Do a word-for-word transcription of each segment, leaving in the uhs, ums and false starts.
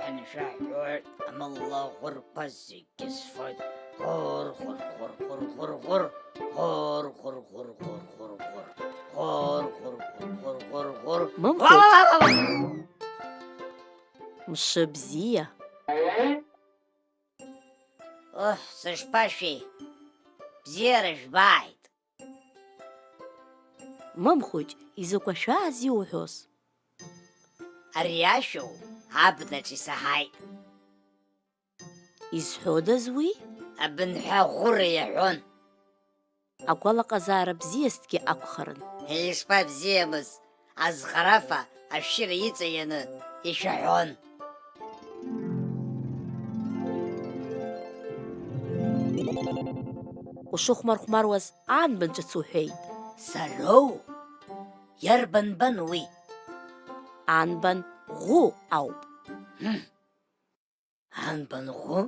Шәаҳәоит, амаллаӷәырқәа зегьы сфоит. Ӷәыр, ӷәыр, ӷәыр, ӷәыр, ӷәыр, ӷәыр. Ӷәыр, ӷәыр, ӷәыр, ӷәыр, ӷәыр, ӷәыр. Ӷәыр, ӷәыр, ӷәыр, ӷәыр, ӷәыр, ӷәыр. Мамхәыҷ. Ва, ва, ва, ва, ва. Мшыбзиа. Оҳ, сышԥашәеи? Бзиара жәбааит! Мамхәыҷ, изакә ашәааз иуҳәоз? Ари ашәоу абнаҿ исаҳаит. Изҳәодаз уи? Абынҳәа ӷәыра иаҳәон. Агәалаҟазаара бзиазҭгьы акәхарын. Ишԥабзиамыз, азхарафа ашәшьыра иҵаианы ишәаҳәон. Ушыхәмархәмаруаз анбан ҿыц уҳәеит? Сароу? Иарбан бан уи? Анбан ӷәы ауп. Мм. Анбан ӷәы?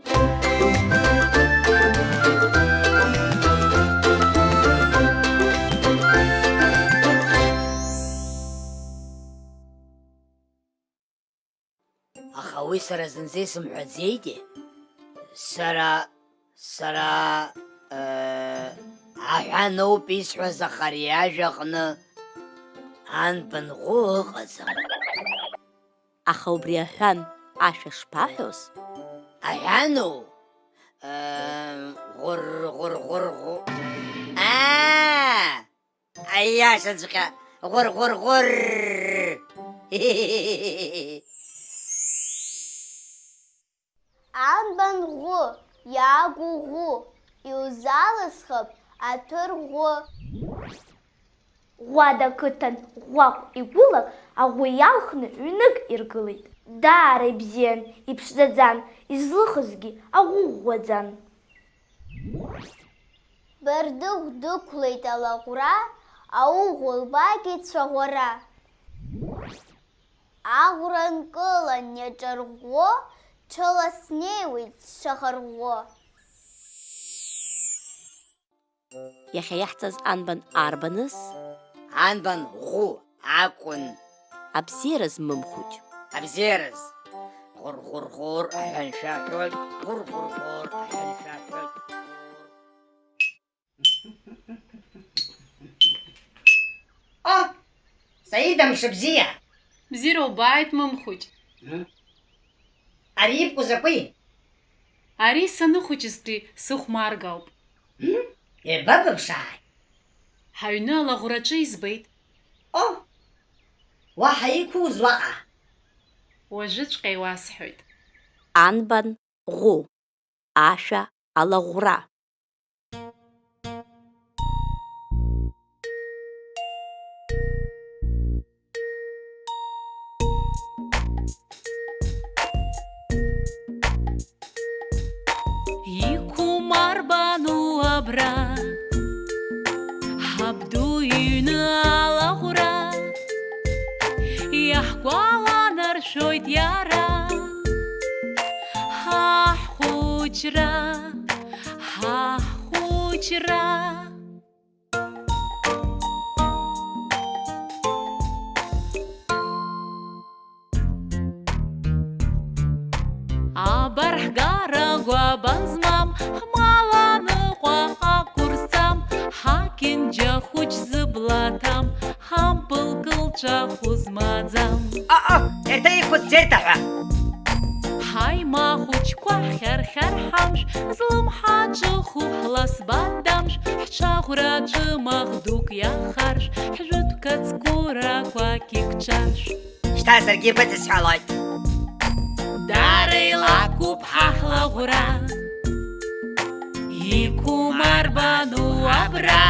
Аха уи сара зынӡа исымҳәаӡеитеи? Сара, сара, э, аҳәаноуп исҳәаз, аха ари ажәаҟны анбан ӷәы ыҟаӡам. Аха убри аҳәан ашәа шԥаҳәоз? Аҳәаноу? Э, ӷәыр, ӷәыр, ӷәыр, ӷәы-, аа! Аиашаҵәҟьа, ӷәыр-ӷәыр-ӷәыр! Анбан ӷәы, иаагу ӷәы, иузалысхып аҭәырӷәы. Ӷәада қыҭан ӷәӷәахә игәылак аӷәы иалхны ҩнык иргылеит. Даара ибзиан, иԥшӡаӡан, излыхызгьы аӷәы ӷәӷәаӡан. Бардыхә дықәлеит алаӷәра, ауӷә лбагеит цәаӷәара. Аӷәра нкылан иаҿарӷәӷәо, ҽыла снеиуеит сшахарӷәӷәо. Иахьа иаҳҵаз анбан арбаныз? Анбан ӷәы акәын. Абзиараз, Мымхәыҷ. Абзиараз. Ӷәыр-ӷәыр-ӷәыр аҳәан шәаҳәоит, ӷәыр-ӷәыр-ӷәыр аҳәан шәаҳәоит. О, Саида, мшыбзиа! Бзиара убааит, Мымхәыҷ. Ари ибку закәи? Ари саныхәыҷызтәи сыхәмарга ауп. М? Ирбабыԥшааит. Ҳаҩны алаӷәраҿы избеит. О, уаҳа иқәуз уаҟа? Уажәыҵәҟьа иуасҳәоит. Анбан ӷәы, ашәа алаӷәра. Иқәым арбану абра, ҳабду иҩны алаӷәра, иаҳгәаланаршәоит иара, ҳа ҳхәыҷра, ҳа ҳхәыҷра. Абар ҳгара гәабан змам, ҳмал аныҟәа ақәырҵам, ҳакьынџьа хәыҷ зыбла ҭам, ҳампыл кылҿахә змаӡам. О-о, ерҭа иқәыз зерҭаҳәа! Ҳаимахәыҷқәа ҳхьархьар ҳамш, злымҳа ҿыху ҳласба дамш, ҳҽаӷәра ҿымаӷ дук иахарш, ҳжәытә кацкәырақәа кьыкҿарш. Шьҭа саргьы быдысҳәалоит. Дара илакәуп ҳа ҳлаӷәра, иқәым арбану абра,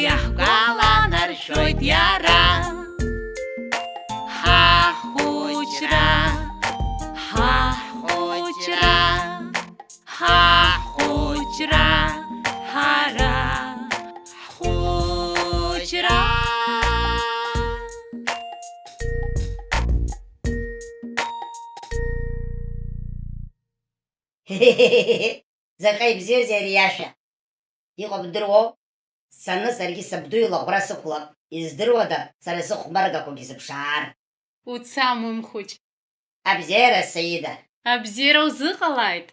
иаҳгәаланаршәоит иара. Ҳа ҳхәыҷра, ҳа ҳхәыҷра, ҳа ҳхәыҷра, ҳара ҳхәыҷра. Заҟа ибзиоузеи ари иашәа! Иҟоу бдыруоу? Сцаны саргьы сабду илаӷәра сықәлап, издыруада сара сыхәмаргақәагьы сыԥшаар? Уца, Мымхәыҷ. Абзиара, Саида. Абзиара узыҟалааит.